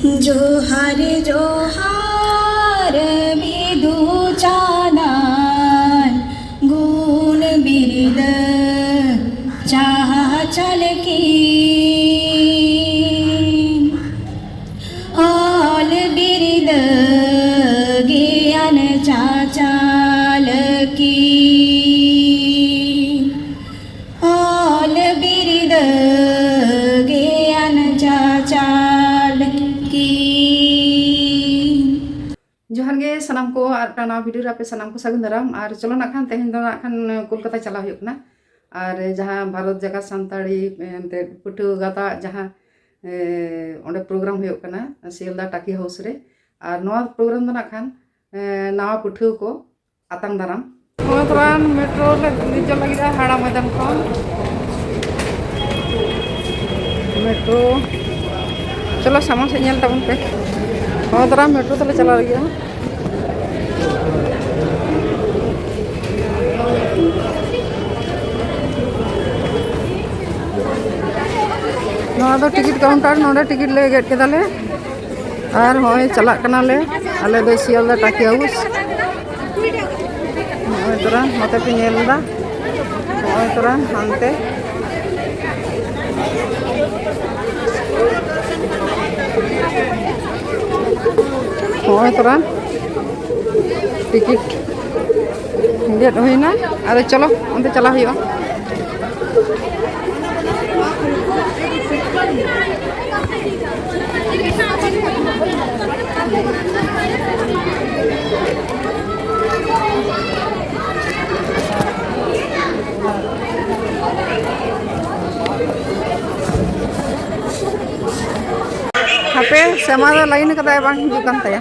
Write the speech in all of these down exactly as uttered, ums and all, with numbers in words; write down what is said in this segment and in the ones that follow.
ᱡᱚᱦᱟᱨ ᱡᱚᱦᱟᱨ ᱵᱤᱫᱩ ᱪᱟᱸᱫᱟᱱ ᱜᱩᱱ ᱵᱤᱨᱫᱟᱹ ᱪᱟᱪᱟᱞ ᱠᱤᱱ, ᱚᱞ ᱵᱤᱨᱫᱟᱹ ᱜᱮᱭᱟᱱ ᱪᱟᱪᱟᱞ ᱠᱤᱱ᱾ ᱚᱞ ᱵᱤᱨᱫᱟᱹ ᱜᱮᱭᱟᱱ ᱪᱟᱪᱟᱞ ᱠᱤᱱ᱾ ᱡᱚᱦᱟᱨ ᱜᱮ ᱥᱟᱱᱟᱢ ᱠᱚ, ᱟᱨ ᱢᱤᱫᱴᱟᱝ ᱱᱟᱣᱟ ᱵᱷᱤᱰᱤᱭᱳ ᱨᱮ ᱟᱯᱮ ᱥᱟᱱᱟᱢ ᱠᱚ ᱥᱟᱹᱜᱩᱱ ᱫᱟᱨᱟᱢ᱾ ᱟᱨ ᱪᱚᱞᱚ ᱱᱟᱜ ᱠᱷᱟᱱ ᱛᱮᱦᱮᱧ ᱫᱚ ᱱᱟᱜ ᱠᱷᱟᱱ ᱠᱳᱞᱠᱟᱛᱟ ᱪᱟᱞᱟᱣ ᱦᱩᱭᱩᱜ ᱠᱟᱱᱟ᱾ ᱟᱨ ᱡᱟᱦᱟᱸ ᱵᱷᱟᱨᱚᱛ ᱡᱟᱠᱟᱛ ᱥᱟᱱᱛᱟᱲᱤ ᱮᱱᱛᱮᱫ ᱯᱟᱹᱴᱷᱩᱣᱟᱹ ᱜᱟᱶᱛᱟ ᱡᱟᱦᱟᱸ, ᱮ, ᱚᱸᱰᱮ ᱯᱨᱳᱜᱨᱟᱢ ᱦᱩᱭᱩᱜ ᱠᱟᱱᱟ ᱥᱤᱭᱟᱞᱫᱟ ᱴᱟᱠᱤ ᱦᱟᱣᱩᱥ ᱨᱮ᱾ ᱟᱨ ᱱᱚᱣᱟ ᱯᱨᱳᱜᱨᱟᱢ ᱫᱚ ᱱᱟᱜ ᱠᱷᱟᱱ, ᱮ, ᱱᱟᱣᱟ ᱯᱟᱹᱴᱷᱩᱣᱟᱹ ᱠᱚ ᱟᱛᱟᱝ ᱫᱟᱨᱟᱢ᱾ ᱱᱚᱣᱟ ᱛᱚᱨᱟᱱ ᱢᱮᱴᱨᱳ ᱞᱮ ᱫᱮᱡᱚᱜ ᱞᱟᱹᱜᱤᱫᱼᱟ ᱦᱟᱣᱲᱟ ᱢᱚᱭᱫᱟᱱ ᱠᱷᱚᱱ᱾ ᱢᱮᱴᱨᱳ, ᱪᱚᱞᱚ ᱥᱟᱢᱟᱝ ᱥᱮᱫ ᱧᱮᱞ ᱛᱟᱵᱚᱱ ᱯᱮ᱾ ᱱᱚᱣᱟ ᱛᱚᱨᱟᱱ ᱢᱮᱴᱨᱳ ᱛᱮᱞᱮ ᱪᱟᱞᱟᱣ ᱞᱟᱹᱜᱤᱫᱼᱟ᱾ ᱱᱚᱣᱟ ᱫᱚ ᱴᱤᱠᱤᱴ ᱠᱟᱣᱩᱱᱴᱟᱨ, ᱱᱚᱰᱮ ᱴᱤᱠᱤᱴ ᱞᱮ ᱜᱮᱫ ᱠᱮᱫᱟᱞᱮ᱾ ᱟᱨ ᱦᱚᱸᱜᱼᱚᱭ ᱪᱟᱞᱟᱜ ᱠᱟᱱᱟᱞᱮ ᱟᱞᱮ ᱫᱚ ᱥᱤᱭᱟᱞᱫᱟ ᱴᱟᱠᱤ ᱦᱟᱣᱩᱥ᱾ ᱱᱚᱜᱼᱚᱭ ᱛᱚᱨᱟ ᱱᱚᱛᱮ ᱯᱮ ᱧᱮᱞ ᱮᱫᱟ, ᱱᱚᱜᱼᱚᱭ ᱛᱚᱨᱟ ᱦᱟᱱᱛᱮ, ᱱᱚᱜᱼᱚᱭ ᱛᱚᱨᱟ ᱴᱤᱠᱤᱴ ᱜᱮᱫ ᱦᱩᱭᱱᱟ᱾ ᱟᱫᱚ ᱪᱚᱞᱚ ᱚᱱᱛᱮ ᱪᱟᱞᱟᱣ ᱦᱩᱭᱩᱜᱼᱟ᱾ ᱦᱟᱯᱮ, ᱥᱮᱢᱟ ᱫᱚ ᱞᱟᱭᱤᱱ ᱠᱟᱫᱟᱭ, ᱵᱟᱝ ᱦᱤᱡᱩᱜ ᱠᱟᱱ ᱛᱟᱭᱟ᱾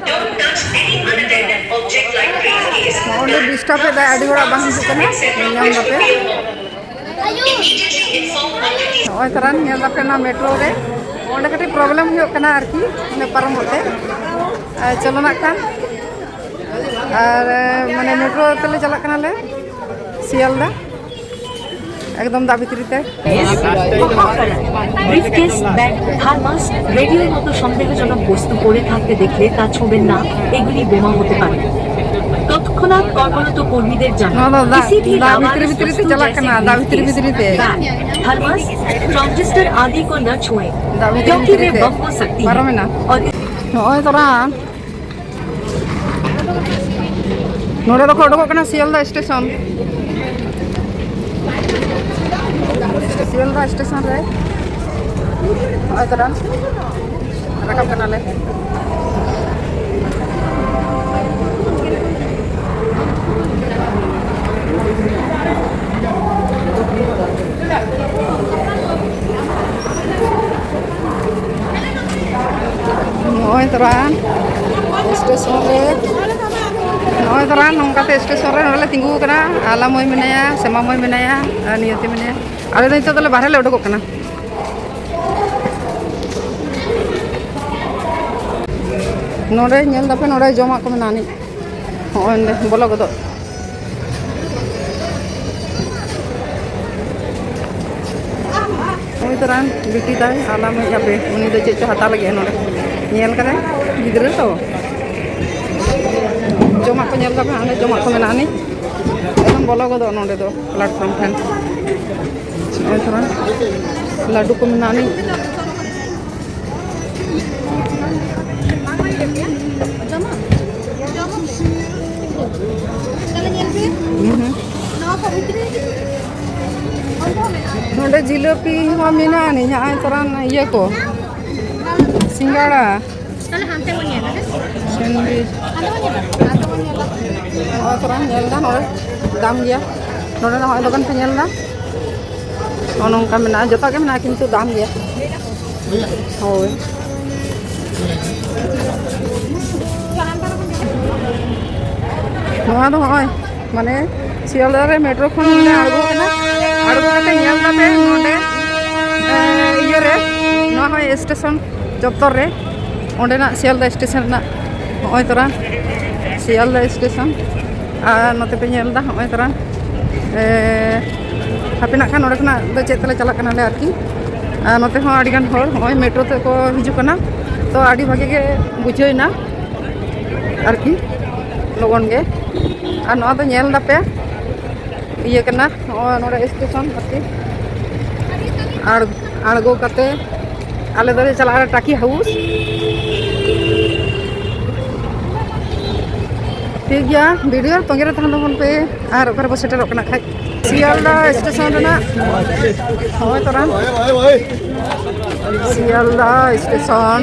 ᱚᱸᱰᱮ ᱰᱤᱥᱴᱟᱵ ᱮᱫᱟᱭ, ᱟᱹᱰᱤ ᱦᱚᱲᱟᱜ ᱵᱟᱝ ᱦᱤᱡᱩᱜ ᱠᱟᱱᱟ, ᱧᱮᱞ ᱧᱟᱢ ᱫᱟᱯᱮ᱾ ᱱᱚᱜᱼᱚᱭ ᱛᱟᱨᱟᱱ ᱧᱮᱞ ᱫᱟᱯᱮ ᱱᱚᱣᱟ ᱢᱮᱴᱨᱳ ᱨᱮ, ᱚᱸᱰᱮ ᱠᱟᱹᱴᱤᱡ ᱯᱨᱚᱵᱞᱮᱢ ᱦᱩᱭᱩᱜ ᱠᱟᱱᱟ ᱟᱨᱠᱤ, ᱚᱸᱰᱮ ᱯᱟᱨᱚᱢᱚᱜ ᱛᱮ᱾ ᱟᱨ ᱪᱚᱞᱚ ᱱᱟᱜ ᱠᱷᱟᱱ, ᱟᱨ ᱢᱟᱱᱮ ᱢᱮᱴᱨᱳ ᱛᱮᱞᱮ ᱪᱟᱞᱟᱜ ᱠᱟᱱᱟᱞᱮ ᱥᱤᱭᱟᱞᱫᱟ᱾ ᱮᱠᱫᱚᱢ ᱫᱟᱜ ᱵᱷᱤᱛᱨᱤ ᱛᱮ᱾ ব্রিফকেস, ব্যাগ, থার্মাস, রেডিওর মতো সন্দেহজনক বস্তু পড়ে থাকতে দেখলে তা ছোঁবেন না। এগুলি বোমা হতে পারে। তৎক্ষণাৎ কর্মরত কর্মীদের জানান। ᱱᱚᱣᱟ ᱫᱚ ᱫᱟᱜ, किसी भी ᱫᱟᱜ ᱞᱟᱣᱟᱨᱤᱥ ᱵᱷᱤᱛᱨᱤ ᱵᱷᱤᱛᱨᱤ ᱛᱮ ᱵᱚᱥᱛᱩ ᱪᱟᱞᱟᱜ ᱡᱮᱭᱥᱮ ᱠᱟᱱᱟ, ᱫᱟᱜ ᱵᱷᱤᱛᱨᱤ ᱵᱨᱤᱯᱠᱮᱥ, ᱵᱷᱤᱛᱨᱤ ᱛᱮ᱾ ব্যাগ, থার্মাস, ট্রানজিস্টার আদি কো না ছুঁয়ে। ᱫᱟᱜ ᱵᱷᱤᱛᱨᱤ क्योंकि ᱵᱷᱤᱛᱨᱤ वे ᱛᱮ बम हो सकती है। ᱯᱟᱨᱚᱢᱮᱱᱟ᱾ और ᱱᱚᱜᱼᱚᱭ ᱛᱚᱨᱟ ᱱᱚᱰᱮ ᱫᱚᱠᱚ ᱩᱰᱩᱠᱚᱜ ᱠᱟᱱᱟ ᱥᱤᱭᱟᱞᱫᱟ ᱥᱴᱮᱥᱚᱱ᱾ ᱥᱤᱭᱟᱞᱫᱟ ᱥᱴᱮᱥᱚᱱ ᱨᱮ ᱱᱚᱜᱼᱚᱭ ᱛᱚᱨᱟ ᱨᱟᱠᱟᱵ ᱠᱟᱱᱟᱞᱮ᱾ ᱱᱚᱜᱼᱚᱭ ᱛᱚᱨᱟ ᱥᱴᱮᱥᱚᱱ ᱨᱮ, ᱱᱚᱜᱼᱚᱭ ᱛᱚᱨᱟ ᱱᱚᱝᱠᱟᱛᱮ ᱥᱴᱮᱥᱚᱱ ᱨᱮ ᱱᱚᱰᱮ ᱞᱮ ᱛᱤᱸᱜᱩ ᱟᱠᱟᱱᱟ᱾ ᱟᱞᱟ ᱢᱟᱹᱭ ᱢᱮᱱᱟᱭᱟ, ᱥᱮᱢᱟ ᱢᱟᱹᱭ ᱢᱮᱱᱟᱭᱟ, ᱟᱨ ᱱᱤᱭᱚᱛᱤ ᱢᱮᱱᱟᱭᱟ᱾ ᱟᱞᱮ ᱫᱚ ᱱᱤᱛᱚᱜ ᱫᱚᱞᱮ ᱵᱟᱦᱨᱮ ᱞᱮ ᱩᱰᱩᱠᱚᱜ ᱠᱟᱱᱟ᱾ ᱱᱚᱰᱮ ᱧᱮᱞ ᱫᱟᱯᱮ, ᱱᱚᱰᱮ ᱡᱚᱢᱟᱜ ᱠᱚ ᱢᱮᱱᱟᱜᱼᱟ ᱟᱹᱱᱤᱡ᱾ ᱦᱚᱸᱜᱼᱚᱭ ᱱᱚᱰᱮ ᱵᱚᱞᱚ ᱜᱚᱫᱚᱜ᱾ ᱩᱱᱤ ᱛᱚᱨᱟᱱ ᱵᱤᱴᱤ ᱛᱟᱭ ᱟᱞᱟᱢ ᱦᱮᱡ ᱟᱯᱮ, ᱩᱱᱤ ᱫᱚ ᱪᱮᱫ ᱪᱚ ᱦᱟᱛᱟᱣ ᱞᱟᱹᱜᱤᱫ ᱱᱚᱰᱮ᱾ ᱧᱮᱞ ᱠᱟᱫᱟᱭ ᱜᱤᱫᱽᱨᱟᱹ ᱛᱚ᱾ ᱡᱚᱢᱟᱜ ᱠᱚ ᱧᱮᱞ ᱫᱟᱯᱮ, ᱚᱸᱰᱮ ᱡᱚᱢᱟᱜ ᱠᱚ ᱢᱮᱱᱟᱜᱼᱟ ᱟᱹᱱᱤᱡ᱾ ᱮᱠᱫᱚᱢ ᱵᱚᱞᱚ ᱜᱚᱫᱚᱜ ᱱᱚᱰᱮ ᱫᱚ, ᱯᱞᱟᱴᱯᱷᱚᱨᱢ ᱴᱷᱮᱱ᱾ ᱱᱚᱜᱼᱚᱭ ᱛᱚᱨᱟᱱ ᱞᱟᱹᱰᱩ ᱠᱚ ᱢᱮᱱᱟᱜᱼᱟ ᱟᱹᱱᱤᱡ᱾ ᱱᱚᱰᱮ ᱡᱤᱞᱟᱹᱯᱤ ᱦᱚᱸ ᱢᱮᱱᱟᱜᱼᱟ ᱟᱹᱱᱤᱡ, ᱱᱚᱜᱼᱚᱭ ᱛᱚᱨᱟᱱ ᱤᱭᱟᱹ ᱠᱚ, ᱥᱤᱸᱜᱟᱲᱟ᱾ ᱥᱮᱱᱰᱣᱤᱪ᱾ ᱱᱚᱜᱼᱚᱭ ᱛᱚᱨᱟᱱ ᱧᱮᱞ ᱮᱫᱟ, ᱱᱚᱰᱮ ᱫᱟᱢ ᱜᱮᱭᱟ᱾ ᱱᱚᱰᱮ ᱱᱚᱜᱼᱚᱭ ᱫᱚᱠᱟᱱ ᱯᱮ ᱧᱮᱞ ᱮᱫᱟ, ᱱᱚᱜᱼᱚ ᱱᱚᱝᱠᱟ ᱢᱮᱱᱟᱜᱼᱟ, ᱡᱚᱛᱚ ᱜᱮ ᱢᱮᱱᱟᱜᱼᱟ, ᱠᱤᱱᱛᱩ ᱫᱟᱢ ᱜᱮᱭᱟ᱾ ᱦᱳᱭ᱾ ᱱᱚᱣᱟ ᱫᱚ ᱦᱚᱸᱜᱼᱚᱭ, ᱢᱟᱱᱮ, ᱥᱤᱭᱟᱞᱫᱟ ᱨᱮ ᱢᱮᱴᱨᱳ ᱠᱷᱚᱱ ᱱᱚᱰᱮ ᱟᱬᱜᱚ ᱠᱟᱱᱟ᱾ ᱟᱬᱜᱚ ᱠᱟᱛᱮ ᱧᱮᱞ ᱫᱟᱯᱮ ᱱᱚᱰᱮ, ᱮ, ᱤᱭᱟᱹ ᱨᱮ, ᱱᱚᱣᱟ ᱦᱚᱸ ᱥᱴᱮᱥᱚᱱ ᱪᱚᱛᱛᱚᱨ ᱨᱮ, ᱚᱸᱰᱮᱱᱟᱜ ᱥᱤᱭᱟᱞᱫᱟ ᱥᱴᱮᱥᱚᱱ ᱨᱮᱱᱟᱜ ᱦᱚᱸᱜᱼᱚᱭ ᱛᱚᱨᱟ ᱥᱤᱭᱟᱞᱫᱟ ᱥᱴᱮᱥᱚᱱ᱾ ᱟᱨ ᱱᱚᱛᱮ ᱯᱮ ᱧᱮᱞ ᱮᱫᱟ ᱦᱚᱸᱜᱼᱚᱭ ᱛᱚᱨᱟ, ᱮ, ᱦᱟᱯᱮ ᱱᱟᱜ ᱠᱷᱟᱱ ᱱᱚᱰᱮ ᱠᱷᱚᱱᱟᱜ ᱫᱚ ᱪᱮᱫ ᱛᱮᱞᱮ ᱪᱟᱞᱟᱜ ᱠᱟᱱᱟᱞᱮ ᱟᱨᱠᱤ᱾ ᱟᱨ ᱱᱚᱛᱮ ᱦᱚᱸ ᱟᱹᱰᱤ ᱜᱟᱱ ᱦᱚᱲ ᱱᱚᱜᱼᱚᱭ ᱢᱮᱴᱨᱳ ᱛᱮᱠᱚ ᱦᱤᱡᱩᱜ ᱠᱟᱱᱟ, ᱛᱚ ᱟᱹᱰᱤ ᱵᱷᱟᱜᱮ ᱜᱮ ᱵᱩᱡᱷᱟᱹᱣ ᱮᱱᱟ ᱟᱨᱠᱤ ᱞᱚᱜᱚᱱ ᱜᱮ᱾ ᱟᱨ ᱱᱚᱣᱟ ᱫᱚ ᱧᱮᱞ ᱫᱟᱯᱮ ᱤᱭᱟᱹ ᱠᱟᱱᱟ, ᱱᱚᱜᱼᱚᱭ ᱱᱚᱰᱮ ᱥᱴᱮᱥᱚᱱ ᱟᱨᱠᱤ᱾ ᱟᱨ ᱟᱬᱜᱚ ᱠᱟᱛᱮ ᱟᱞᱮ ᱫᱚᱞᱮ ᱪᱟᱞᱟᱜᱼᱟ ᱴᱟᱠᱤ ᱦᱟᱣᱩᱥ᱾ ᱴᱷᱤᱠ ᱜᱮᱭᱟ, ᱵᱷᱤᱰᱤᱭᱳ ᱛᱚᱸᱜᱮ ᱨᱮ ᱛᱟᱦᱮᱱ ᱛᱟᱵᱚᱱ ᱯᱮ᱾ ᱟᱨ ᱚᱠᱟ ᱨᱮᱵᱚ ᱥᱮᱴᱮᱨᱚᱜ ᱠᱟᱱᱟ ᱠᱷᱟᱡ, ᱥᱤᱭᱟᱞᱫᱟ ᱥᱴᱮᱥᱚᱱ ᱨᱮᱱᱟᱜ ᱱᱚᱜᱼᱚᱭ ᱛᱚᱨᱟᱝ ᱥᱤᱭᱟᱞᱫᱟ ᱥᱴᱮᱥᱚᱱ᱾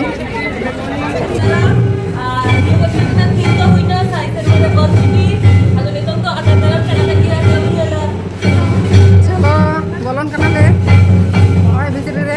ᱪᱚᱞᱚ, ᱵᱚᱞᱚᱱ ᱠᱟᱱᱟᱞᱮ ᱱᱚᱜᱼᱚᱭ ᱵᱷᱤᱛᱨᱤ ᱨᱮ᱾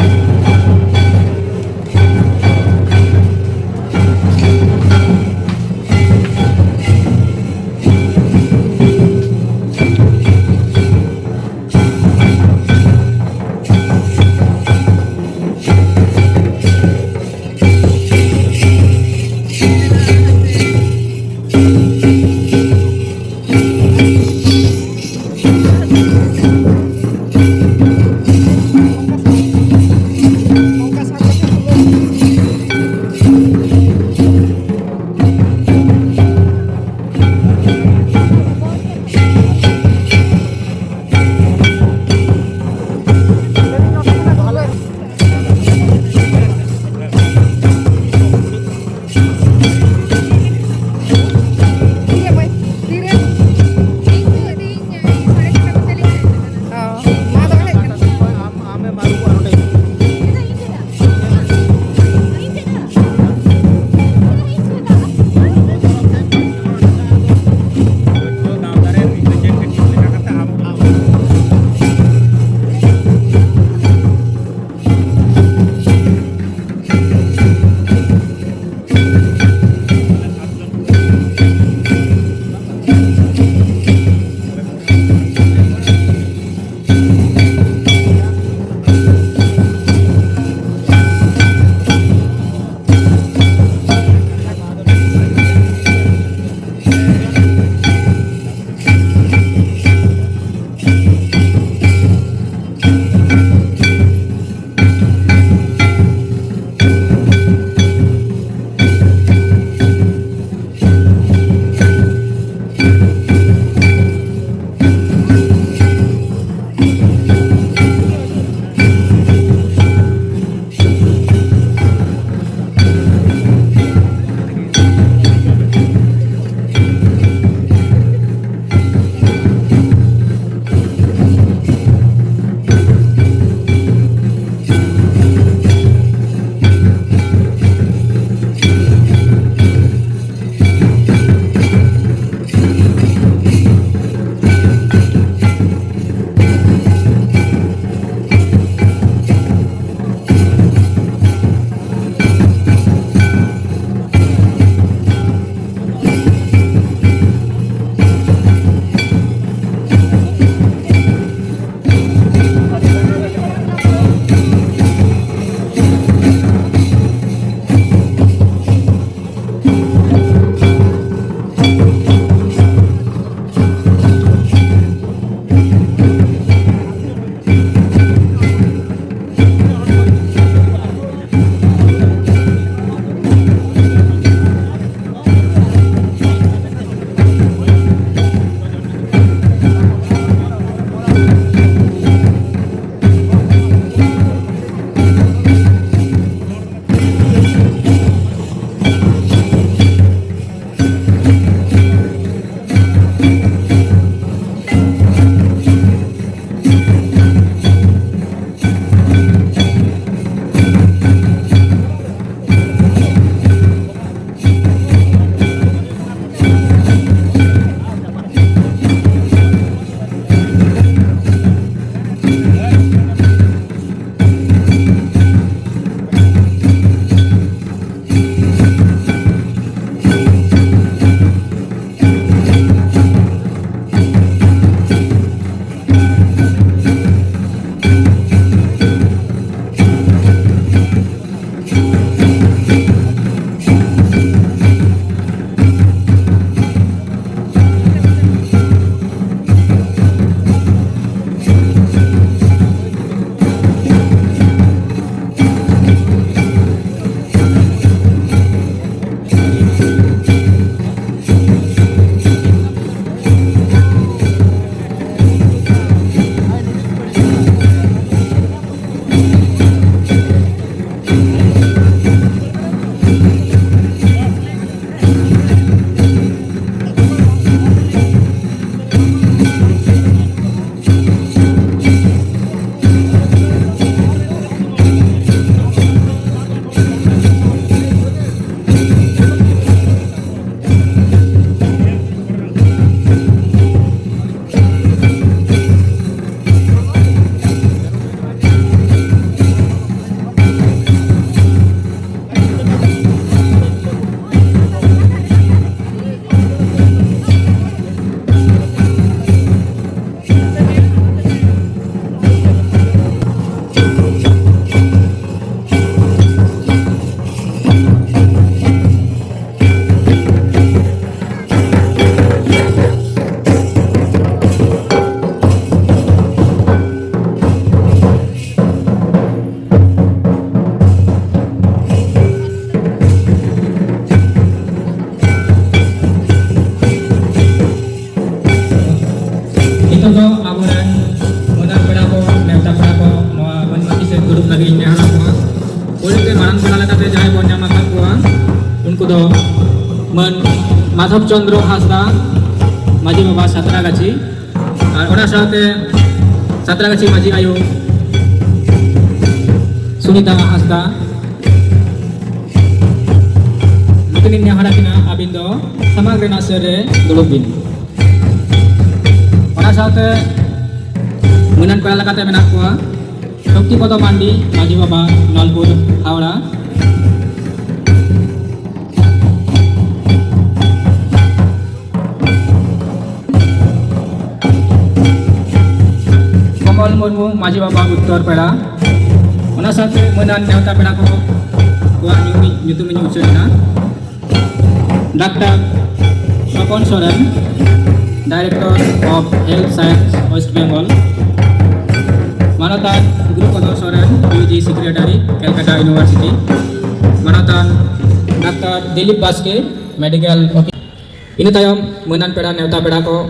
ᱫᱚ ᱢᱟᱹᱱ ᱢᱟᱫᱷᱚᱵ ᱪᱚᱸᱫᱽᱨᱚ ᱦᱟᱸᱥᱫᱟ, ᱢᱟᱹᱡᱷᱤ ᱵᱟᱵᱟ ᱥᱟᱛᱨᱟᱜᱟᱪᱷᱤ, ᱟᱨ ᱚᱱᱟ ᱥᱟᱶᱛᱮ ᱥᱟᱛᱨᱟᱜᱟᱪᱷᱤ ᱢᱟᱹᱡᱷᱤ ᱟᱭᱳ ᱥᱩᱱᱤᱛᱟ ᱦᱟᱸᱥᱫᱟ, ᱱᱩᱠᱤᱱ ᱤᱧ ᱱᱮᱦᱚᱨ ᱟᱹᱠᱤᱱᱟ, ᱟᱹᱵᱤᱱ ᱫᱚ ᱥᱟᱢᱟᱝ ᱨᱮᱱᱟᱜ ᱥᱮᱫ ᱨᱮ ᱫᱩᱲᱩᱵ ᱵᱤᱱ᱾ ᱚᱱᱟ ᱥᱟᱶᱛᱮ ᱢᱟᱹᱱᱟᱱ ᱯᱮᱲᱟ ᱞᱮᱠᱟᱛᱮ ᱢᱮᱱᱟᱜ ᱠᱚᱣᱟ ᱥᱚᱠᱛᱤᱯᱚᱫᱚ ᱢᱟᱱᱰᱤ, ᱢᱟᱹᱡᱷᱤ ᱵᱟᱵᱟ, ᱱᱚᱞᱯᱩᱨ, ᱦᱟᱣᱲᱟ᱾ ᱠᱚᱢᱚᱞ ᱢᱩᱨᱢᱩ, ᱢᱟᱹᱡᱷᱤ ᱵᱟᱵᱟ, ᱩᱛᱛᱚᱨ ᱯᱮᱲᱟ᱾ ᱚᱱᱟ ᱥᱟᱶᱛᱮ ᱢᱟᱹᱱᱟᱱ ᱱᱮᱣᱛᱟ ᱯᱮᱲᱟ ᱠᱚ ᱠᱚᱣᱟᱜ ᱧᱩᱛᱩᱢ, ᱧᱩᱛᱩᱢ ᱤᱧ ᱩᱪᱷᱟᱹᱱ ᱮᱫᱟ᱾ Doctor Swapan Soren, Director of Health Science, West Bengal, ᱢᱟᱱᱚᱛᱟᱱ Gurupada Soren, U G Secretary, Calcutta University, ᱢᱟᱱᱚᱛᱟᱱ doctor Dilip Baske, Medical Officer᱾ ᱤᱱᱟᱹ ᱛᱟᱭᱚᱢ ᱢᱟᱹᱱᱟᱱ ᱯᱮᱲᱟ, ᱱᱮᱣᱛᱟ ᱯᱮᱲᱟ ᱠᱚ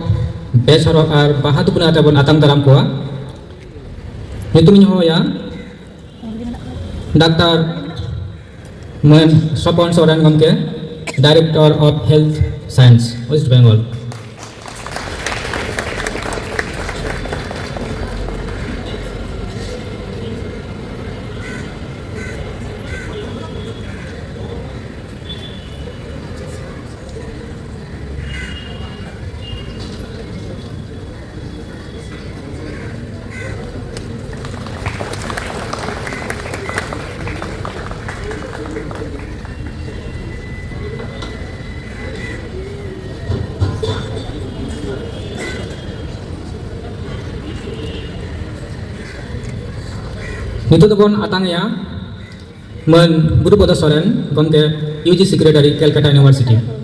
ᱵᱮᱥ ᱦᱚᱨᱚᱜ ᱟᱨ ᱵᱟᱦᱟ ᱛᱩᱯᱱᱟᱹ ᱟᱛᱮ ᱵᱚᱱ ᱟᱛᱟᱝ ᱫᱟᱨᱟᱢ ᱠᱚᱣᱟ᱾ ᱧᱩᱛᱩᱢ ᱤᱧ ᱦᱚᱦᱚᱭᱟ, ᱰᱟᱠᱛᱟᱨ ᱢᱟᱹᱱ ᱥᱚᱯᱚᱱ ᱥᱚᱨᱮᱱ ᱜᱚᱢᱠᱮ, Director of Health Science, West Bengal᱾ ᱱᱤᱛᱚᱜ ᱫᱚᱵᱚᱱ ᱟᱛᱟᱝ ᱮᱭᱟ ᱢᱟᱹᱱ ᱜᱩᱨᱩᱯᱚᱫᱚ ᱥᱚᱨᱮᱱ ᱜᱚᱢᱠᱮ, U G Secretary, Calcutta University᱾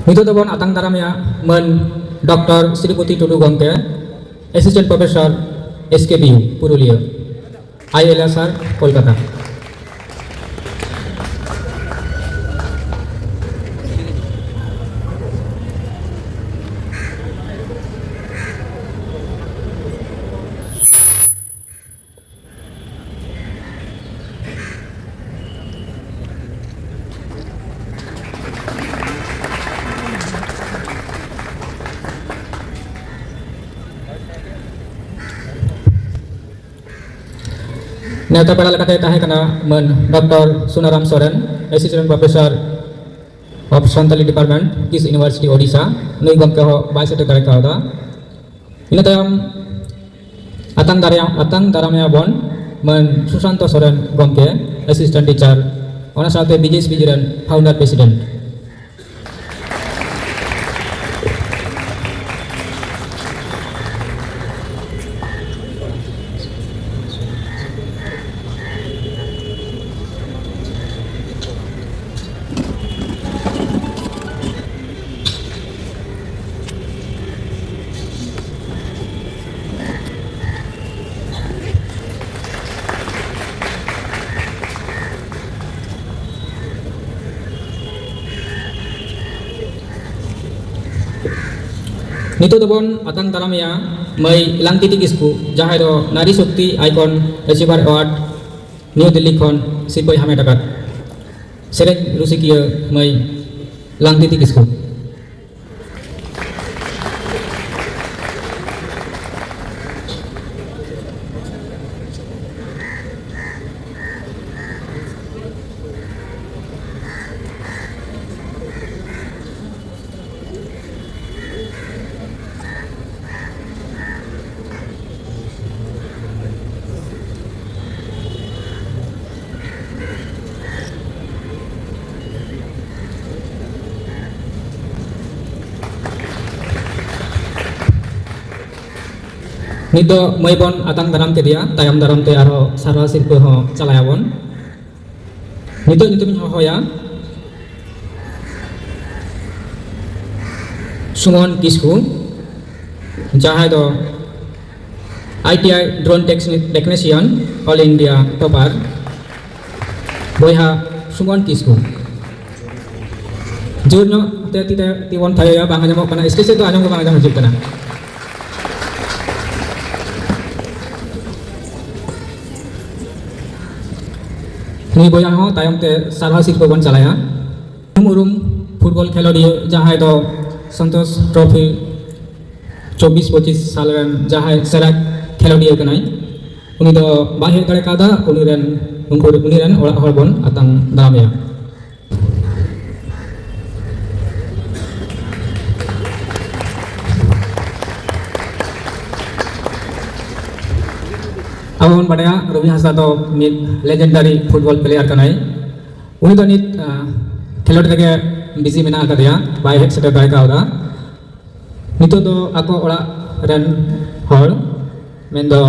ᱱᱤᱛᱚᱜ ᱫᱚᱵᱚᱱ ᱟᱛᱟᱝ ᱫᱟᱨᱟᱢᱮᱭᱟ ᱢᱟᱹᱱ ᱰᱚᱠᱴᱚᱨ ᱥᱨᱤᱯᱚᱛᱤ ᱴᱩᱰᱩ ᱜᱚᱢᱠᱮ, Assistant Professor, S K B U, Purulia, I L S R, Kolkata. ᱱᱮᱣᱛᱟ ᱯᱮᱲᱟ ᱞᱮᱠᱟᱛᱮ ᱛᱟᱦᱮᱸ ᱠᱟᱱᱟ ᱢᱟᱹᱱ doctor Sunaram Soren, Assistant Professor of Santali Department, ᱠᱤᱥ University, Odisha. ᱱᱩᱭ ᱜᱚᱢᱠᱮ ᱦᱚᱸ ᱵᱟᱭ ᱥᱮᱴᱮᱨ ᱫᱟᱲᱮ ᱠᱟᱣᱫᱟ᱾ ᱤᱱᱟᱹ ᱛᱟᱭᱚᱢ ᱟᱛᱟᱝ ᱫᱟᱨᱟᱢ, ᱟᱛᱟᱝ ᱫᱟᱨᱟᱢᱮᱭᱟ ᱵᱚᱱ ᱢᱟᱹᱱ ᱥᱩᱥᱟᱱᱛᱚ ᱥᱚᱨᱮᱱ ᱜᱚᱢᱠᱮ, Assistant Teacher, ᱚᱱᱟ ᱥᱟᱶᱛᱮ B J S B G ᱨᱮᱱ Founder President᱾ ᱱᱤᱛᱚᱜ ᱫᱚᱵᱚᱱ ᱟᱛᱟᱝ ᱫᱟᱨᱟᱢᱮᱭᱟ ᱢᱟᱹᱭ ᱞᱟᱝᱛᱤᱛᱤ ᱠᱤᱥᱠᱩ, ᱡᱟᱦᱟᱸᱭ ᱫᱚ ᱱᱟᱨᱤ ᱥᱚᱠᱛᱤ Icon Achiever Award, New Delhi ᱠᱷᱚᱱ ᱥᱤᱨᱯᱟᱹᱭ ᱦᱟᱢᱮᱴ ᱟᱠᱟᱫ ᱥᱮᱨᱮᱧ ᱨᱩᱥᱤᱠᱤᱭᱟᱹ ᱢᱟᱹᱭ ᱞᱟᱝᱛᱤᱛᱤ ᱠᱤᱥᱠᱩ᱾ ᱱᱤᱛ ᱫᱚ ᱢᱟᱹᱭ ᱵᱚᱱ ᱟᱛᱟᱝ ᱫᱟᱨᱟᱢ ᱠᱮᱫᱮᱭᱟ, ᱛᱟᱭᱚᱢ ᱫᱟᱨᱟᱢ ᱛᱮ ᱟᱨᱦᱚᱸ ᱥᱟᱨᱦᱟᱣ ᱥᱤᱨᱯᱟᱹ ᱦᱚᱸ ᱪᱟᱞᱟᱭᱟᱵᱚᱱ᱾ ᱱᱤᱛᱚᱜ ᱧᱩᱛᱩᱢᱤᱧ ᱦᱚᱦᱚᱭᱟ ᱥᱩᱢᱚᱱ ᱠᱤᱥᱠᱩ, ᱡᱟᱦᱟᱸᱭ ᱫᱚ I T I drone technician, all India topper, ᱵᱚᱭᱦᱟ ᱥᱩᱢᱚᱱ ᱠᱤᱥᱠᱩ᱾ ᱡᱳᱨ ᱧᱚᱜ ᱛᱮ ᱛᱤ ᱛᱮ ᱛᱤ ᱵᱚᱱ ᱛᱷᱟᱭᱚᱭᱟ, ᱵᱟᱝ ᱟᱸᱡᱚᱢᱚᱜ ᱠᱟᱱᱟ, stage ᱥᱮᱫ ᱫᱚ ᱟᱸᱡᱚᱢ ᱜᱮ ᱵᱟᱝ ᱟᱸᱡᱚᱢ ᱦᱤᱡᱩᱜ ᱠᱟᱱᱟ᱾ ᱱᱩᱭ ᱵᱚᱭᱦᱟ ᱦᱚᱸ ᱛᱟᱭᱚᱢ ᱛᱮ ᱥᱟᱨᱦᱟᱣ ᱥᱤᱨᱯᱟᱹ ᱵᱚᱱ ᱪᱟᱞᱟᱭᱟ᱾ ᱧᱩᱢ ᱩᱨᱩᱢ ᱯᱷᱩᱴᱵᱚᱞ ᱠᱷᱮᱞᱳᱰᱤᱭᱟᱹ, ᱡᱟᱦᱟᱸᱭ ᱫᱚ ᱥᱚᱱᱛᱳᱥ ᱴᱨᱚᱯᱷᱤ ᱪᱚᱵᱵᱤᱥ ᱯᱚᱸᱪᱤᱥ ᱥᱟᱞ ᱨᱮᱱ ᱡᱟᱦᱟᱸᱭ ᱥᱮᱨᱟ ᱠᱷᱮᱞᱳᱰᱤᱭᱟᱹ ᱠᱟᱱᱟᱭ, ᱩᱱᱤ ᱫᱚ ᱵᱟᱭ ᱦᱮᱡ ᱫᱟᱲᱮ ᱠᱟᱣᱫᱟ᱾ ᱩᱱᱤ ᱨᱮᱱ, ᱩᱱᱠᱩ, ᱩᱱᱤ ᱨᱮᱱ ᱚᱲᱟᱜ ᱦᱚᱲ ᱵᱚᱱ ᱟᱛᱟᱝ ᱫᱟᱨᱟᱢᱮᱭᱟ᱾ ᱟᱵᱚ ᱵᱚᱱ ᱵᱟᱰᱟᱭᱟ, ᱨᱚᱵᱤ ᱦᱟᱸᱥᱫᱟ ᱫᱚ ᱢᱤᱫ legendary football player ᱠᱟᱱᱟᱭ᱾ ᱩᱱᱤ ᱫᱚ ᱱᱤᱛ, ᱟᱸ, ᱠᱷᱮᱞᱳᱰ ᱨᱮᱜᱮ busy ᱢᱮᱱᱟᱜ ᱟᱠᱟᱫᱮᱭᱟ, ᱵᱟᱭ ᱦᱮᱡ ᱥᱮᱴᱮᱨ ᱫᱟᱲᱮ ᱠᱟᱣᱫᱟ᱾ ᱱᱤᱛᱚᱜ ᱫᱚ ᱟᱠᱚ ᱚᱲᱟᱜ ᱨᱮᱱ ᱦᱚᱲ, ᱢᱮᱱᱫᱚ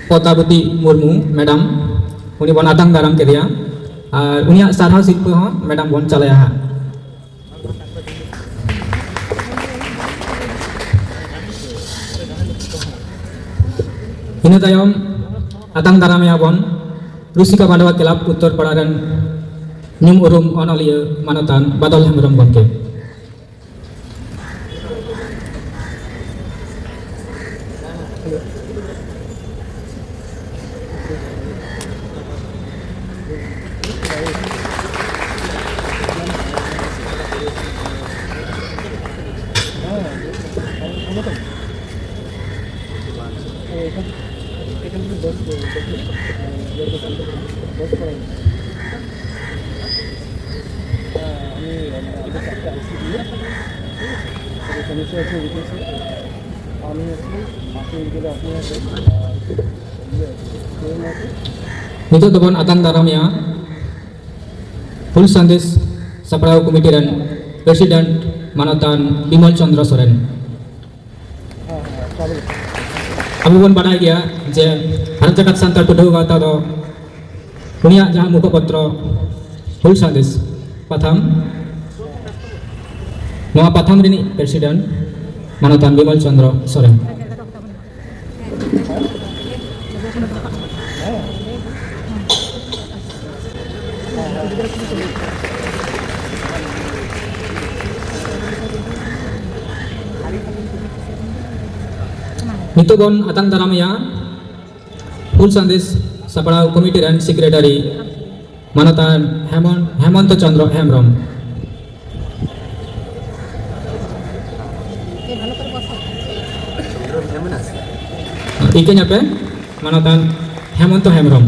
ᱯᱚᱫᱟᱵᱚᱛᱤ ᱢᱩᱨᱢᱩ ᱢᱮᱰᱟᱢ, ᱩᱱᱤ ᱵᱚᱱ ᱟᱛᱟᱝ ᱫᱟᱨᱟᱢ ᱠᱮᱫᱮᱭᱟ, ᱟᱨ ᱩᱱᱤᱭᱟᱜ ᱥᱟᱨᱦᱟᱣ ᱥᱤᱨᱯᱟᱹ ᱦᱚᱸ ᱢᱮᱰᱟᱢ ᱵᱚᱱ ᱪᱟᱞᱟᱭᱟ ᱦᱟᱸᱜ᱾ ᱤᱱᱟᱹ ᱛᱟᱭᱚᱢ ᱟᱛᱟᱝ ᱫᱟᱨᱟᱢᱮᱭᱟ ᱵᱚᱱ ᱨᱩᱥᱤᱠᱟ ᱢᱟᱰᱣᱟ ᱠᱞᱟᱵᱽ ᱩᱛᱛᱚᱨ ᱯᱟᱲᱟ ᱨᱮᱱ ᱧᱩᱢ ᱩᱨᱩᱢ ᱚᱱᱚᱞᱤᱭᱟᱹ ᱢᱟᱱᱚᱛᱟᱱ ᱵᱟᱫᱚᱞ ᱦᱮᱢᱵᱨᱚᱢ ᱜᱚᱢᱠᱮ᱾ ᱱᱤᱛᱚᱜ ᱫᱚᱵᱚᱱ ᱟᱛᱟᱝ ᱫᱟᱨᱟᱢᱮᱭᱟ ᱦᱩᱞ ᱥᱟᱸᱫᱮᱥ ᱥᱟᱯᱲᱟᱣ ᱠᱚᱢᱤᱴᱤ ᱨᱮᱱ president ᱢᱟᱱᱚᱛᱟᱱ ᱵᱤᱢᱚᱞ ᱪᱚᱸᱫᱽᱨᱚ ᱥᱚᱨᱮᱱ᱾ ᱟᱵᱚ ᱵᱚᱱ ᱵᱟᱰᱟᱭ ᱜᱮᱭᱟ ᱡᱮ ᱵᱷᱟᱨᱚᱛ ᱡᱟᱠᱟᱛ ᱥᱟᱱᱛᱟᱲ ᱯᱟᱹᱴᱷᱩᱣᱟᱹ ᱜᱟᱶᱛᱟ ᱫᱚ ᱩᱱᱤᱭᱟᱜ ᱡᱟᱦᱟᱸ ᱢᱩᱠᱷᱚᱯᱚᱛᱨᱚ ᱦᱩᱞ ᱥᱟᱸᱫᱮᱥ ᱯᱟᱛᱷᱟᱢ, ᱱᱚᱣᱟ ᱯᱟᱛᱷᱟᱢ ᱨᱤᱱᱤᱡ ᱯᱨᱮᱥᱤᱰᱮᱱᱴ ᱢᱟᱱᱚᱛᱟᱱ ᱵᱤᱢᱚᱞ ᱪᱚᱸᱫᱽᱨᱚ ᱥᱚᱨᱮᱱ᱾ ᱱᱤᱛᱚᱜ ᱵᱚᱱ ᱟᱛᱟᱝ ᱫᱟᱨᱟᱢᱮᱭᱟ ᱦᱩᱞ ᱥᱟᱸᱫᱮᱥ ᱥᱟᱯᱲᱟᱣ ᱠᱚᱢᱤᱴᱤ ᱨᱮᱱ ᱥᱮᱠᱨᱮᱴᱟᱨᱤ ᱢᱟᱱᱚᱛᱟᱱ ᱦᱮᱢᱚᱱ-, ᱦᱮᱢᱚᱱᱛᱚ ᱪᱚᱸᱫᱽᱨᱚ ᱦᱮᱢᱵᱽᱨᱚᱢ᱾ ᱴᱷᱤᱠᱟᱹᱧ ᱟᱯᱮ, ᱢᱟᱱᱚᱛᱟᱱ ᱦᱮᱢᱚᱱᱛᱚ ᱦᱮᱢᱵᱽᱨᱚᱢ᱾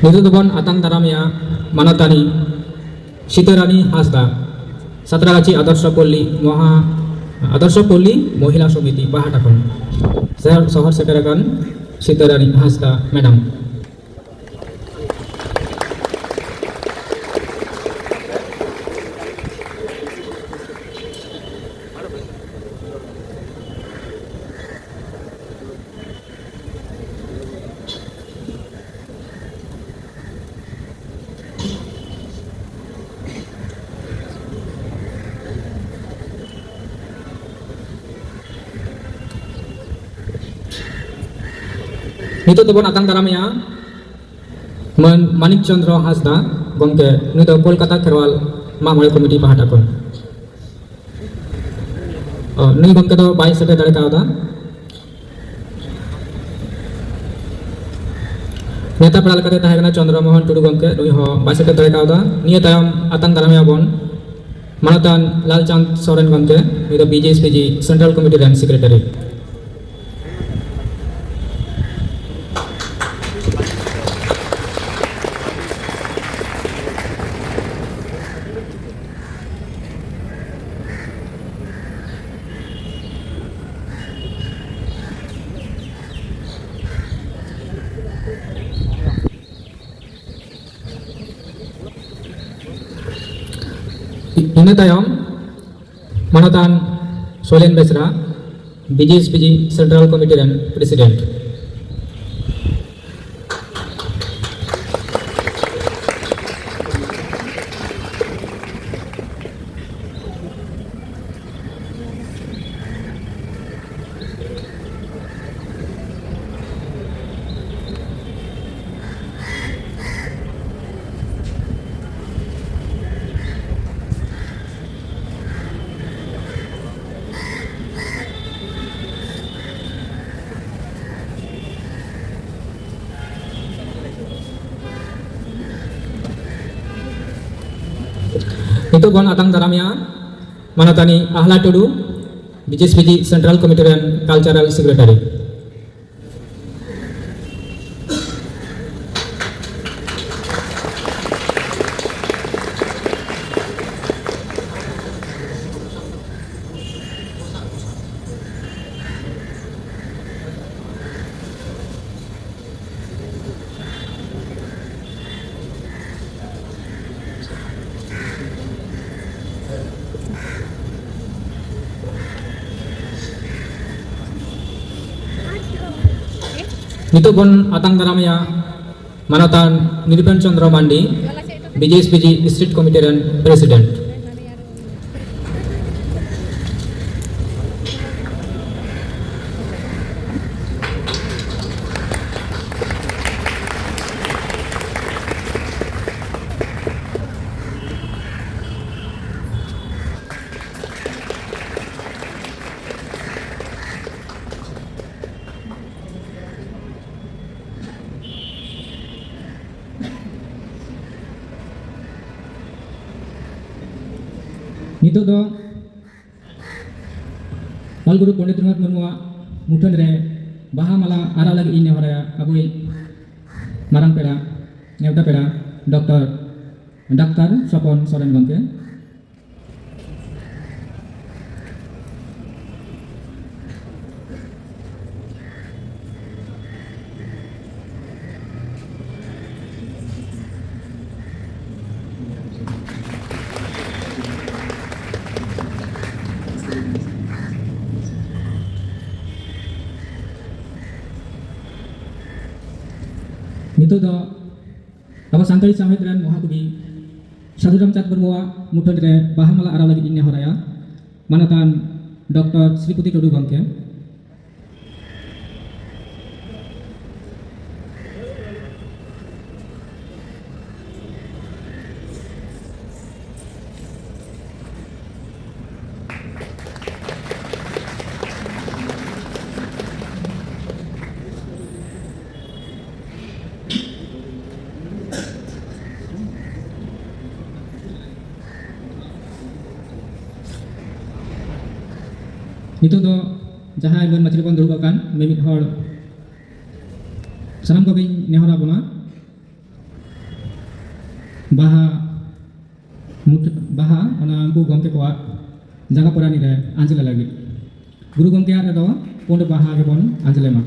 ᱱᱤᱛᱚᱜ ᱫᱚᱵᱚᱱ ᱟᱛᱟᱝ ᱫᱟᱨᱟᱢᱮᱭᱟ ᱢᱟᱱᱚᱛᱟᱱᱤ ᱥᱤᱛᱟᱹᱨᱟᱱᱤ ᱦᱟᱸᱥᱫᱟ, ᱥᱟᱛᱨᱟᱜᱟᱪᱷᱤ ᱟᱫᱚᱨᱥᱚ ᱯᱚᱞᱞᱤ ᱢᱚᱦᱟ-, ᱟᱫᱚᱨᱥᱚ ᱯᱚᱞᱞᱤ ᱢᱚᱦᱤᱞᱟ ᱥᱚᱢᱤᱛᱤ ᱯᱟᱦᱴᱟ ᱠᱷᱚᱱ᱾ ᱥᱚᱦᱚᱨ, ᱥᱚᱦᱚᱨ ᱥᱮᱴᱮᱨ ᱟᱠᱟᱱ ᱥᱤᱛᱟᱹᱨᱟᱱᱤ ᱦᱟᱸᱥᱫᱟ ᱢᱮᱰᱟᱢ᱾ ᱱᱤᱛᱚᱜ ᱫᱚᱵᱚᱱ ᱟᱛᱟᱝ ᱫᱟᱨᱟᱢᱮᱭᱟ ᱢᱟᱹᱱ ᱢᱟᱱᱤᱠ ᱪᱚᱸᱫᱽᱨᱚ ᱦᱟᱸᱥᱫᱟ ᱜᱚᱢᱠᱮ, ᱱᱩᱭ ᱫᱚ ᱠᱳᱞᱠᱟᱛᱟ ᱠᱷᱮᱨᱣᱟᱞ ᱢᱟᱜ ᱢᱚᱬᱮ ᱠᱚᱢᱤᱴᱤ ᱯᱟᱦᱴᱟ ᱠᱷᱚᱱ᱾ ᱚ, ᱱᱩᱭ ᱜᱚᱢᱠᱮ ᱫᱚ ᱵᱟᱭ ᱥᱮᱴᱮᱨ ᱫᱟᱲᱮ ᱠᱟᱣᱫᱟ᱾ ᱱᱮᱣᱛᱟ ᱯᱮᱲᱟ ᱞᱮᱠᱟᱛᱮ ᱛᱟᱦᱮᱸ ᱠᱟᱱᱟ ᱪᱚᱸᱫᱽᱨᱚ ᱢᱳᱦᱚᱱ ᱴᱩᱰᱩ ᱜᱚᱢᱠᱮ, ᱱᱩᱭ ᱦᱚᱸ ᱵᱟᱭ ᱥᱮᱴᱮᱨ ᱫᱟᱲᱮ ᱠᱟᱣᱫᱟ᱾ ᱱᱤᱭᱟᱹ ᱛᱟᱭᱚᱢ ᱟᱛᱟᱝ ᱫᱟᱨᱟᱢᱮᱭᱟ ᱵᱚᱱ ᱢᱟᱱᱚᱛᱟᱱ ᱞᱟᱞᱪᱟᱸᱫᱽ ᱥᱚᱨᱮᱱ ᱜᱚᱢᱠᱮ, ᱱᱩᱭ ᱫᱚ B J S P G central committee ᱨᱮᱱ ᱥᱮᱠᱨᱮᱴᱟᱨᱤ᱾ ᱤᱱᱟᱹ ᱛᱟᱭᱚᱢ ᱢᱟᱱᱚᱛᱟᱱ Soilen Besra, B J S P G central committee ᱨᱮᱱ ᱯᱨᱮᱥᱤᱰᱮᱱᱴ᱾ ᱱᱤᱛᱚᱜ ᱵᱚᱱ ᱟᱛᱟᱝ ᱫᱟᱨᱟᱢᱮᱭᱟ ᱢᱟᱱᱚᱛᱟᱱᱤ Ahla Tudu, B J S P G central committee ᱨᱮᱱ ᱠᱟᱞᱪᱟᱨᱟᱞ ᱥᱮᱠᱨᱮᱴᱟᱨᱤ᱾ ᱱᱤᱛᱚᱜ ᱵᱚᱱ ᱟᱛᱟᱝ ᱫᱟᱨᱟᱢᱮᱭᱟ ᱢᱟᱱᱚᱛᱟᱱ Nirben Chandra Mandi, B J S P G state committee ᱨᱮᱱ ᱯᱨᱮᱥᱤᱰᱮᱱᱴ᱾ ᱱᱤᱛᱚᱜ ᱫᱚ ᱚᱞ ᱜᱩᱨᱩ ᱯᱚᱱᱰᱤᱛ ᱨᱚᱜᱷᱩᱱᱟᱛᱷ ᱢᱩᱨᱢᱩᱣᱟᱜ ᱢᱩᱴᱷᱟᱹᱱ ᱨᱮ ᱵᱟᱦᱟ ᱢᱟᱞᱟ ᱟᱨᱟᱣ ᱞᱟᱹᱜᱤᱫ ᱤᱧ ᱱᱮᱦᱚᱨᱟᱭᱟ ᱟᱵᱚᱭᱤᱡ ᱢᱟᱨᱟᱝ ᱯᱮᱲᱟ, ᱱᱮᱣᱛᱟ ᱯᱮᱲᱟ, ᱰᱚᱠᱴᱚᱨ, ᱰᱟᱠᱛᱟᱨ ᱥᱚᱯᱚᱱ ᱥᱚᱨᱮᱱ ᱜᱚᱢᱠᱮ᱾ ᱱᱤᱛᱚᱜ ᱫᱚ ᱟᱵᱚ ᱥᱟᱱᱛᱟᱲᱤ ᱥᱟᱶᱦᱮᱫ ᱨᱮᱱ ᱢᱚᱦᱟᱠᱚᱵᱤ ᱥᱟᱹᱫᱷᱩ ᱨᱟᱢᱪᱟᱸᱫᱽ ᱢᱩᱨᱢᱩᱣᱟᱜ ᱢᱩᱴᱷᱟᱹᱱ ᱨᱮ ᱵᱟᱦᱟ ᱢᱟᱞᱟ ᱟᱨᱟᱣ ᱞᱟᱹᱜᱤᱫ ᱤᱧ ᱱᱮᱦᱚᱨᱟᱭᱟ ᱢᱟᱱᱚᱛᱟᱱ ᱰᱚᱠᱴᱚᱨ ᱥᱨᱤᱯᱚᱛᱤ ᱴᱩᱰᱩ ᱜᱚᱢᱠᱮ᱾ ᱱᱤᱛᱚᱜ ᱫᱚ ᱡᱟᱦᱟᱸᱭ ᱢᱟᱹᱱ ᱢᱟᱹᱪᱷᱤ ᱨᱮᱵᱚᱱ ᱫᱩᱲᱩᱵ ᱟᱠᱟᱱ ᱢᱤᱢᱤᱫ ᱦᱚᱲ ᱥᱟᱱᱟᱢ ᱠᱚᱜᱮᱧ ᱱᱮᱦᱚᱨ ᱟᱵᱚᱱᱟ ᱵᱟᱦᱟ ᱢᱩᱴ-, ᱵᱟᱦᱟ ᱚᱱᱟ ᱩᱱᱠᱩ ᱜᱚᱢᱠᱮ ᱠᱚᱣᱟᱜ ᱡᱟᱸᱜᱟ ᱯᱚᱨᱟᱱᱤ ᱨᱮ ᱟᱸᱡᱽᱞᱮ ᱞᱟᱹᱜᱤᱫ᱾ ᱜᱩᱨᱩ ᱜᱚᱢᱠᱮᱭᱟᱜ ᱨᱮᱫᱚ ᱯᱩᱸᱰ ᱵᱟᱦᱟ ᱜᱮᱵᱚᱱ ᱟᱸᱡᱽᱞᱮ ᱢᱟ᱾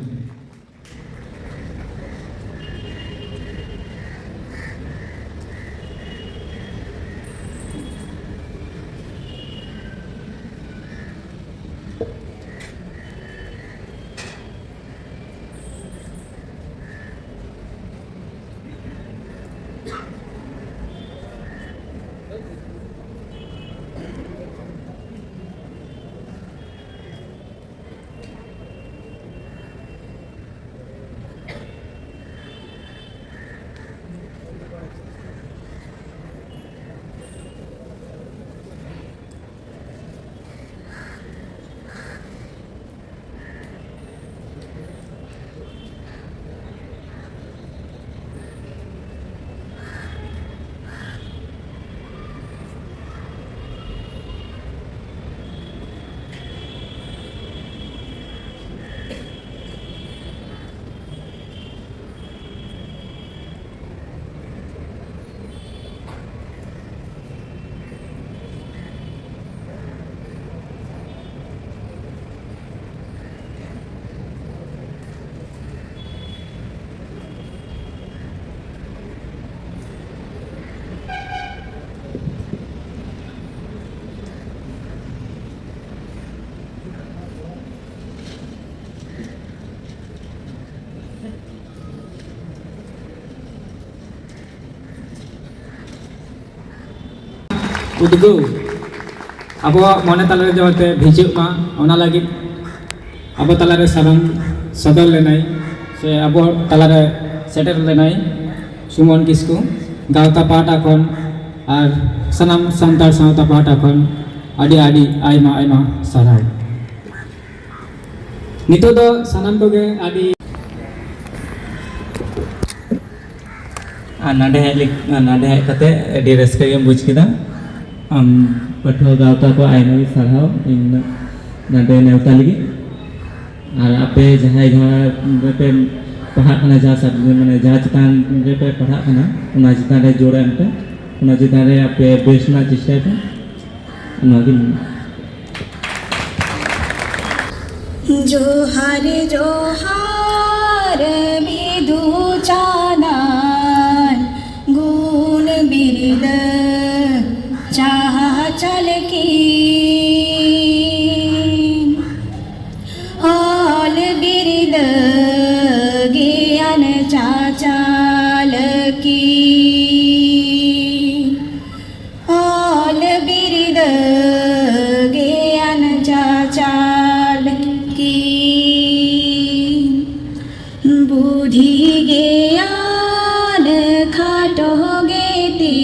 ᱩᱫᱽᱜᱟᱹᱣ ᱟᱵᱚᱣᱟᱜ ᱢᱚᱱᱮ ᱛᱟᱞᱟᱨᱮ ᱡᱟᱛᱮ ᱵᱷᱤᱡᱟᱹᱜ ᱢᱟ, ᱚᱱᱟ ᱞᱟᱹᱜᱤᱫ ᱟᱵᱚ ᱛᱟᱞᱟᱨᱮ ᱥᱟᱢᱟᱝ ᱥᱚᱫᱚᱨ ᱞᱮᱱᱟᱭ ᱥᱮ ᱟᱵᱚ ᱛᱟᱞᱟᱨᱮ ᱥᱮᱴᱮᱨ ᱞᱮᱱᱟᱭ ᱥᱩᱢᱚᱱ ᱠᱤᱥᱠᱩ, ᱜᱟᱶᱛᱟ ᱯᱟᱦᱴᱟ ᱠᱷᱚᱱ ᱟᱨ ᱥᱟᱱᱟᱢ ᱥᱟᱱᱛᱟᱲ ᱥᱟᱶᱛᱟ ᱯᱟᱦᱴᱟ ᱠᱷᱚᱱ ᱟᱹᱰᱤ ᱟᱹᱰᱤ ᱟᱭᱢᱟ ᱟᱭᱢᱟ ᱥᱟᱨᱦᱟᱣ᱾ ᱱᱤᱛᱚᱜ ᱫᱚ ᱥᱟᱱᱟᱢ ᱠᱚᱜᱮ ᱟᱹᱰᱤ ᱟᱨ ᱱᱚᱰᱮ ᱦᱮᱡ ᱞᱟᱹᱜᱤᱫ, ᱱᱚᱰᱮ ᱦᱮᱡ ᱠᱟᱛᱮ ᱟᱹᱰᱤ ᱨᱟᱹᱥᱠᱟᱹ ᱜᱮᱢ ᱵᱩᱡᱽ ᱠᱮᱫᱟ᱾ ᱟᱢ ᱯᱟᱹᱴᱷᱩᱣᱟᱹ ᱜᱟᱶᱛᱟ ᱠᱚ ᱟᱭᱢᱟ ᱜᱮ ᱥᱟᱨᱦᱟᱣ ᱤᱧ ᱱᱚᱰᱮ ᱱᱮᱣᱛᱟ ᱞᱟᱹᱜᱤᱫ᱾ ᱟᱨ ᱟᱯᱮ ᱡᱟᱦᱟᱸᱭ ᱡᱟᱦᱟᱸ ᱯᱮ ᱯᱟᱲᱦᱟᱜ ᱠᱟᱱᱟ, ᱡᱟᱦᱟᱸ subject, ᱢᱟᱱᱮ ᱡᱟᱦᱟᱸ ᱪᱮᱛᱟᱱ ᱨᱮᱯᱮ ᱯᱟᱲᱦᱟᱜ ᱠᱟᱱᱟ, ᱚᱱᱟ ᱪᱮᱛᱟᱱ ᱨᱮ ᱡᱳᱨ ᱮᱢ ᱯᱮ, ᱚᱱᱟ ᱪᱮᱛᱟᱱ ᱨᱮ ᱟᱯᱮ best ᱨᱮᱱᱟᱜ ᱪᱮᱥᱴᱟᱭ ᱯᱮ᱾ ᱚᱱᱟᱜᱤᱧ ᱡᱚᱦᱟᱨ ᱡᱚᱦᱟᱨ ᱵᱤᱫᱩ ᱪᱟᱸᱫᱟᱱ ᱜᱩᱱ ᱵᱤᱨᱫᱟᱹ ᱪᱟᱪᱟᱞ ᱠᱤᱱ, ᱚᱞ ᱵᱤᱨᱫᱟᱹ ᱜᱮᱭᱟᱱ ᱪᱟᱪᱟᱞ ᱠᱤᱱ᱾ ᱚᱞ ᱵᱤᱨᱫᱟᱹ ᱜᱮᱭᱟᱱ ᱪᱟᱪᱟᱞ ᱠᱤᱱ, ᱵᱩᱫᱷᱤ ᱜᱮᱭᱟᱱ ᱠᱷᱟᱴᱚ ᱜᱮᱛᱤ